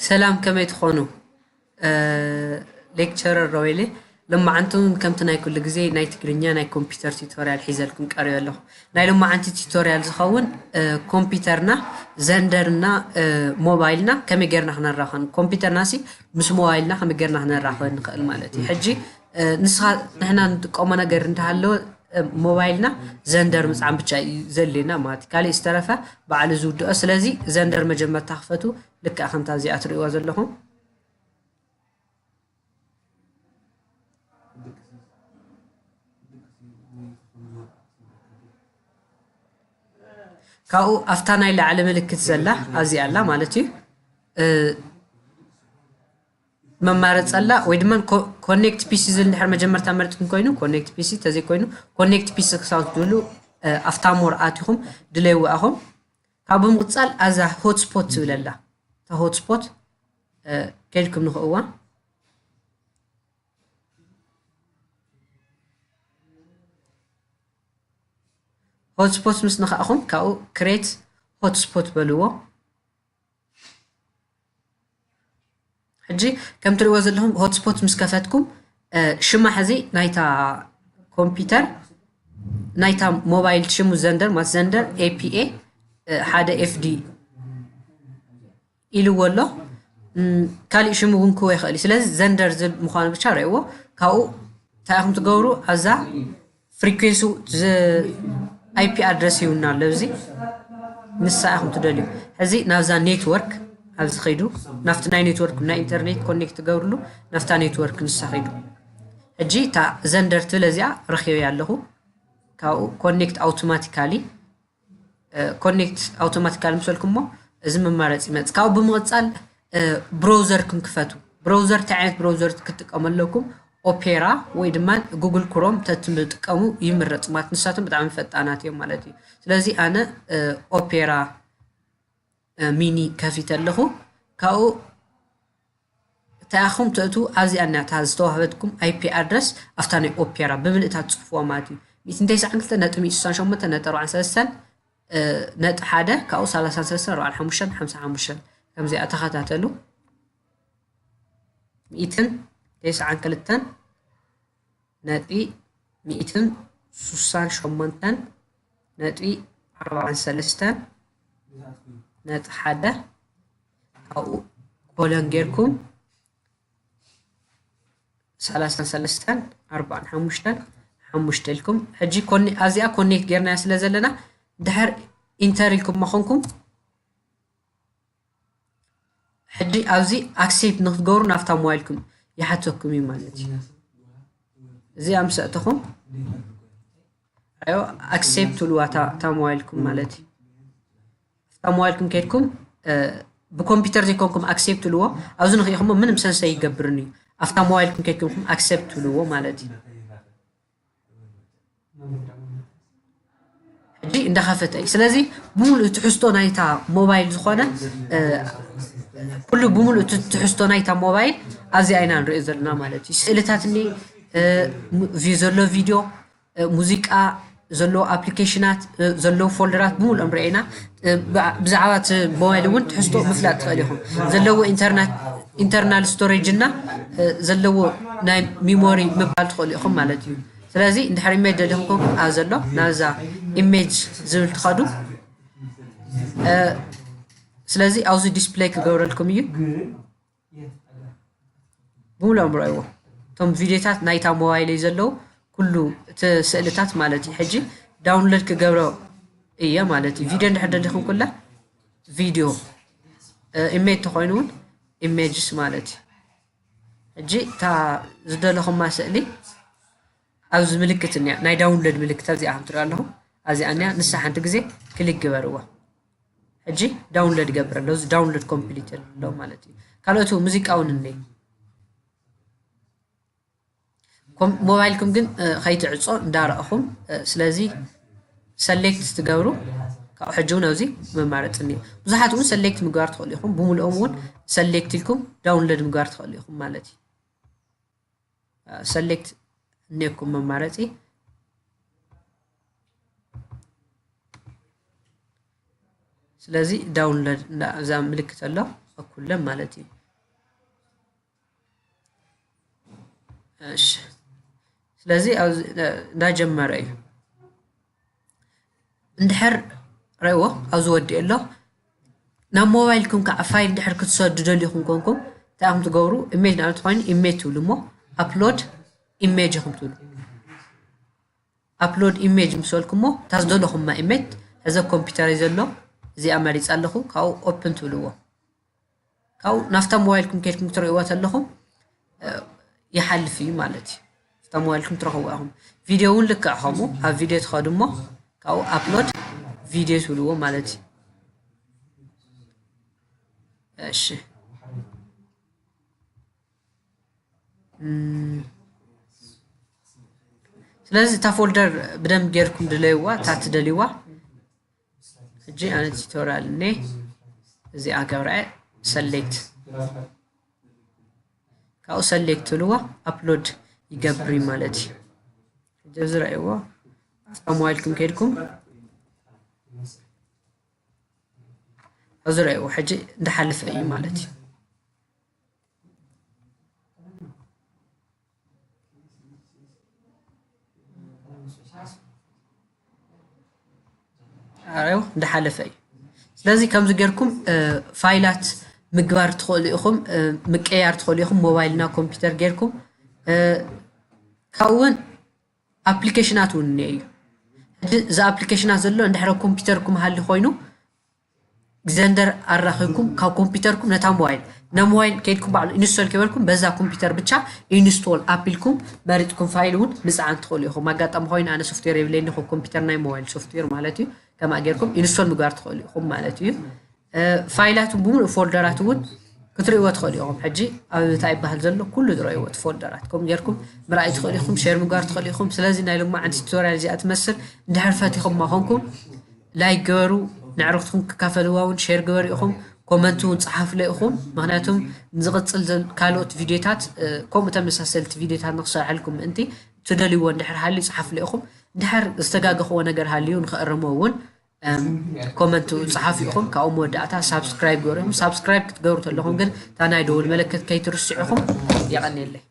ሰላም፣ ከመይ ትኾኑ? እ፣ ሌክቸረር ሮቤል እየ። ሎማዓንቲ እውን ከምቲ ናይ ኩሉ ግዜ ናይ ትግርኛ ናይ ኮምፒውተር ቲቶርያል ሒዘልኩም ቀሪበ ኣለኹ። ናይ ሎማዓንቲ ቲቶርያል ዝኸውን፣ እ፣ ኮምፒውተርና፣ ዘንደርና፣ እ፣ ሞባይልና ከመይ ጌርና ክነራኽበን፣ ኮምፒውተርና ሲ ምስ ሞባይልና ከመይ ጌርና ክነራኽበን ንኽእል ማለት እዩ። ሕጂ፣ እ፣ ንስኻ፣ ንሕና ንጥቀሞ ነገር እንተሃለወ፣ እ፣ ሞባይልና ዘንደር ምጽዓን ብቻ እዩ ዘድልየና ማለት እዩ። ካሊእ ዝተረፈ ባዕሉ ዝውድኦ። ስለዚ ዘንደር መጀመርታ ክፈቱ፣ ልክዕ ከምታ እዚኣ ትርእይዋ ዘለኹም። ካብኡ ኣብታ ናይ ላዕሊ ምልክት ዘላ ኣብዚኣ ኣላ ማለት እዩ። እ፣ መማረፂ ኣላ ወይ ድማ ኮ-፣ ኮኔክት ፒሲ ዝብል እንድሕር መጀመርታ መርፅኩም ኮይኑ ኮኔክት ፒሲ፣ ተዘይኮይኑ ኮኔክት ፒሲ ክሳብ ትብሉ፣ እ፣ ኣብታ ሞር ኣቲኹም ድለይዋ ኢኹም። ካብ ብምቕፃል ኣዛ ሆትስፖት ትብል ኣላ። እታ ሆትስፖት፣ እ፣ ከይድኩም ንኽእዋ። ሆትስፖት ምስ ነኻእኹም ካብኡ ክሬት ሆትስፖት በልዎ። ሕጂ ከም ትርእይዎ ዘለኹም ሆትስፖት ምስ ከፈትኩም፣ እ፣ ሽማ ሕዚ ናይታ ኮምፒውተር፣ ናይታ ሞባይል ሽሙ ዘንደር፣ ማለት ዘንደር ኤፒኤ፣ እ፣ ሓደ ኤፍዲ ኢልዎ ኣሎ። እም፣ ካሊእ ሽሙ እውን ክህቦ ይኽእል እዩ። ስለዚ ዘንደር ዝብል ምዃኑ ብቻ ርእይዎ። ካብኡ እንታይ ኢኹም ትገብሩ? ኣብዛ ፍሪኩዌንሲ ዝ-፣ ኣይፒ ኣድረስ ይውና ኣሎ። እዚ ንሳ ኢኹም ትደልዩ። ሕዚ ናብዛ ኔትወርክ ኣብዚ ኸይዱ፣ ናብቲ ናይ ኔትወርክ፣ ናይ ኢንተርኔት ኮኔክት ትገብርሉ፣ ናብታ ኔትወርክ ንሳ ኸይዱ። ሕጂ እታ ዘንደር ትብል እዚኣ ረኺበያ ኣለኹ። ካብኡ ኮኔክት ኣውቶማቲካሊ፣ እ፣ ኮኔክት ኣውቶማቲካሊ ምስ በልኩሞ እዚ መማረፂ ይመፅእ። ካብኡ ብምቕፃል፣ እ፣ ብራውዘርኩም ክፈቱ። ብራውዘር፣ እንታይ ዓይነት ብራውዘር ክትጥቀሙ ኣለኩም? ኦፔራ ወይ ድማ ጉግል ክሮም ተትጥቀሙ ይምረፅ፣ ማለት ንሳቶም ብጣዕሚ ፈጣናት እዮም ማለት እዩ። ስለዚ ኣነ፣ እ፣ ኦፔራ፣ እ፣ ሚኒ ከፊተ ኣለኹ። ካብኡ እንታይ ኢኹም ትእትዉ? ኣብዚኣ እኒኣ እታ ዝተዋህበትኩም ኣይፒ ኣድረስ፣ ኣብታ ናይ ኦፔራ ብምልእታ ትፅሕፍዋ ማለት እዩ። ሚእትን ተስዓን ክልተን ነጥቢ ሚእትን ስሳን ሸሞንተን ነጥቢ ኣርባዓን ሰለስተን፣ እ፣ ነጥቢ ሓደ፣ ካብኡ ሰላሳን ሰለስተን፣ ኣርባዓን ሓሙሽተን፣ ሓምሳን ሓሙሽተን፣ ከምዚኣ ተኸታተሉ። ሚእትን ተስዓን ክልተን ነጥቢ ሚእትን ስሳን ሸሞንተን ነጥቢ ኣርባዓን ሰለስተን ነጥቢ ሓደ፣ ካብኡ ኮለን ጌርኩም ሰላሳን ሰለስተን፣ ኣርባዓን ሓሙሽተን፣ ሓሙሽተ ኢልኩም። ሕጂ ኮኔ-፣ ኣብዚኣ ኮኔክት ጌርናያ ስለ ዘለና፣ ድሕር ኢንተር ኢልኩም መኾንኩም፣ ሕጂ ኣብዚ ኣክሴፕት ንክትገብሩ ናብታ ሞባይልኩም ይሓተኩም እዩ ማለት እዩ። እዚኣ ምስ ኣእተኹም፣ ኣዮ፣ ኣክሴፕት ትብልዋ እታ፣ እታ ሞባይልኩም ማለት እዩ። ኣብታ ሞባይልኩም ከይድኩም፣ እ፣ ብኮምፒውተር ዘይኮንኩም ኣክሴፕት ትብልዎ፣ ኣብዚ ንኽኢኹሞ ምንም ሰንሰ ይገብርን እዩ። ኣብታ ሞባይልኩም ከይድኩም ኣክሴፕት ትብልዎ ማለት እዩ። ሕጂ እንዳኸፈተ እዩ። ስለዚ ብምሉእ ትሕዝቶ ናይታ ሞባይል ዝኾነ፣ እ፣ ኩሉ ብምሉእ እቲ ትሕዝቶ ናይታ ሞባይል ኣብዚኣ ኢና ንሪኦ ዘለና ማለት እዩ። ስእልታት እኒ፣ እ፣ ሙ-፣ ቪ-፣ ዘሎ ቪድዮ፣ እ፣ ሙዚቃ፣ ዘለዎ ኣፕሊኬሽናት፣ እ፣ ዘለዎ ፎልደራት ብምሉኦም ርኤና። እ፣ ብዓ-፣ ብዛዕባ እቲ ሞባይል እውን ትሕዝቶ ምፍላጥ ትኽእል ኢኹም። ዘለዎ ኢንተርና-፣ ኢንተርናል ስቶሬጅ እና፣ እ፣ ዘለዎ ናይ ሚሞሪ ምባል ትኽእሉ ኢኹም ማለት እዩ። ስለዚ እንድሕር ኢሜጅ ደሊኹም ኮንኩም ኣብ ዘሎ ናብዛ ኢሜጅ ዝብል ትኸዱ። እ፣ ስለዚ ኣብዚ ዲስፕሌይ ክገብረልኩም እዩ። ብምሉኦም ረእይዎ። እቶም ቪድዮታት ናይታ ሞባይለይ ዘለዉ ኩሉ እቲ ስእልታት ማለት እዩ። ሕጂ ዳውንሎድ ክገብሮ እየ ማለት እዩ። ቪድዮ እንድሕር ደሊኹም ኩላ ቪድዮ፣ እ፣ ኢሜጅ ተኾይኑ እውን ኢሜጅስ ማለት እዩ። ሕጂ እታ ዝደለኹማ ስእሊ ኣብዚ ምልክት እኒኣ፣ ናይ ዳውንሎድ ምልክት ኣብዚኣ ከም ትሪኦ ኣለኹም። ኣብዚኣ እኒኣ፣ ንሳ ሓንቲ ግዜ ክሊክ ግበርዋ። ሕጂ ዳውንሎድ ይገብር ኣሎ። እዚ ዳውንሎድ ኮምፕሊት ኣሎ ማለት እዩ። ካልኦት እውን ሙዚቃ እውን እኒአ። ኮም-፣ ሞባይልኩም ግን፣ እ፣ ከይትዕጾ እንዳረእኹም፣ እ፣ ስለዚ ሰሌክት ትገብሩ፣ ካብኡ ሕጂ እውን ኣብዚ መማረፂ እኒኦ። ብዙሓት እውን ሰሌክት ምግባር ትኽእሉ ኢኹም። ብምልኦም እውን ሰሌክት ኢልኩም ዳውንሎድ ምግባር ትኽእሉ ኢኹም ማለት እዩ። እ፣ ሰሌክት እኒኦኩም መማረፂ። ስለዚ ዳውንሎድ እንዳ-፣ እዛ ምልክት ኣሎ። እኩለን ማለት እዩ። እሺ፣ ስለዚ ኣብዚ እንዳጀመረ እዩ። እንድሕር ረእዎ ኣብዚ ወዲኡ ኣሎ። ናብ ሞባይልኩም ከዓ ፋይል እንድሕር ክትሰዱ ደሊኹም ኮንኩም እንታይ ኢኹም ትገብሩ? ኢሜጅ ንኣብነት ኮይኑ ኢሜጅ ትብሉ እሞ ኣፕሎድ ኢሜጅ ኢኹም ትብሉ። ኣፕሎድ ኢሜጅ ምስ በልኩሞ እታ ዝደለኹማ ኢሜጅ ሕዚ ኮምፒውተረይ ዘሎ እዚኣ መሪፀ ኣለኹ። ካብኡ ኦፕን ትብልዎ። ካብኡ ናብታ ሞባይልኩም ከድኩም ክትርእይዎ ተለኹም ይሓልፍ እዩ ማለት እዩ። ኣብታ ሞባይልኩም ትረኽቡ ኢኹም። ቪድዮ እውን ልክዕ ከምኡ ኣብ ቪድዮ ትኸዱ እሞ ካብኡ ኣፕሎድ ቪድዮ ትብልዎ ማለት እዩ። እሺ ስለዚ እታ ፎልደር ብደንብ ጌርኩም ድለይዋ እታ ትደልይዋ። ሕጂ ኣነ ቱቶሪያል እኔ እዚኣ ገብረ ሰሌክት ካብኡ ሰሌክት ትብልዋ ኣፕሎድ ይገብር ማለት እዩ። ሕጂ ዝረእይዎ ኣብ ሞባይልኩም ከድኩም ዝረእይዎ ሕጂ እንዳሓለፈ እዩ ማለት እዩ። ኣረው እንዳሓለፈ እዩ። ስለዚ ከምዚ ጌርኩም ፋይላት ምግባር ትኽእሉ ኢኹም፣ ምቀያር ትኽእሉ ኢኹም። ሞባይልና ኮምፒውተር ጌርኩም ካብኡ እውን ኣፕሊኬሽናት እውን እኒኦ እዩ። እዚ ኣፕሊኬሽናት ዘሎ እንድሕረ ኮምፒውተርኩም ሃሊ ኮይኑ ግዘንደር ኣራኺብኩም ካብ ኮምፒውተርኩም ነታ ሞባይል ናብ ሞባይል ከይድኩም ባዕሉ ኢንስቶል ከይበልኩም በዛ ኮምፒውተር ብቻ ኢንስቶል ኣቢልኩም መሪፅኩም ፋይል እውን ምፅዓን ትኽእሉ ኢኹም። ኣጋጣሚ ኮይኑ ኣነ ሶፍትዌር የብለይኒ ኮምፒውተር ናይ ሞባይል ሶፍትዌር ማለት እዩ። ከማእ ጌርኩም ኢንስቶል ምግባር ትኽእሉ ኢኹም ማለት እዩ። ፋይላት እውን ብምሉእ ፎልደራት እውን ክትርእይዎ ትኽእሉ ኢኹም። ሕጂ ኣብ እንታይ ይበሃል ዘሎ ኩሉ ዝረእይዎ እቲ ፎልደራት ከምኡ ጌርኩም ምርኣይ ትኽእሉ ኢኹም። ሼር ምግባር ትኽእሉ ኢኹም። ስለዚ ናይ ሎማዓንቲ ቱቶሪያል እዚኣ ትመስል። እንድሕር ፈቲኹማ ኾንኩም ላይክ ግበሩ። ንዕርክትኩም ክካፈልዋ እውን ሼር ግበሩ ኢኹም። ኮመንት እውን ፀሓፍለ ኢኹም። ምክንያቱም ንዝቕፅል ዘል- ካልኦት ቪዲዮታት ከምኡ ተመሳሰልቲ ቪዲዮታት ንክሰርሐልኩም ምእንቲ ትደልይዎ እንድሕር ሃልዩ ፀሓፍለ ኢኹም። እንድሕር ዝተጋገኽዎ ነገር ሃልዩ ንክእርሞ እውን ኮመንት ፀሓፉ ኢኹም። ካብኡ መወዳእታ ሳብስክራይብ ገሩ ኢኹም። ሳብስክራይብ ክትገብሩ ተለኹም ግን እታ ናይ ደውል መለከት ከይትርስዑ ኢኹም። የቐንየለይ።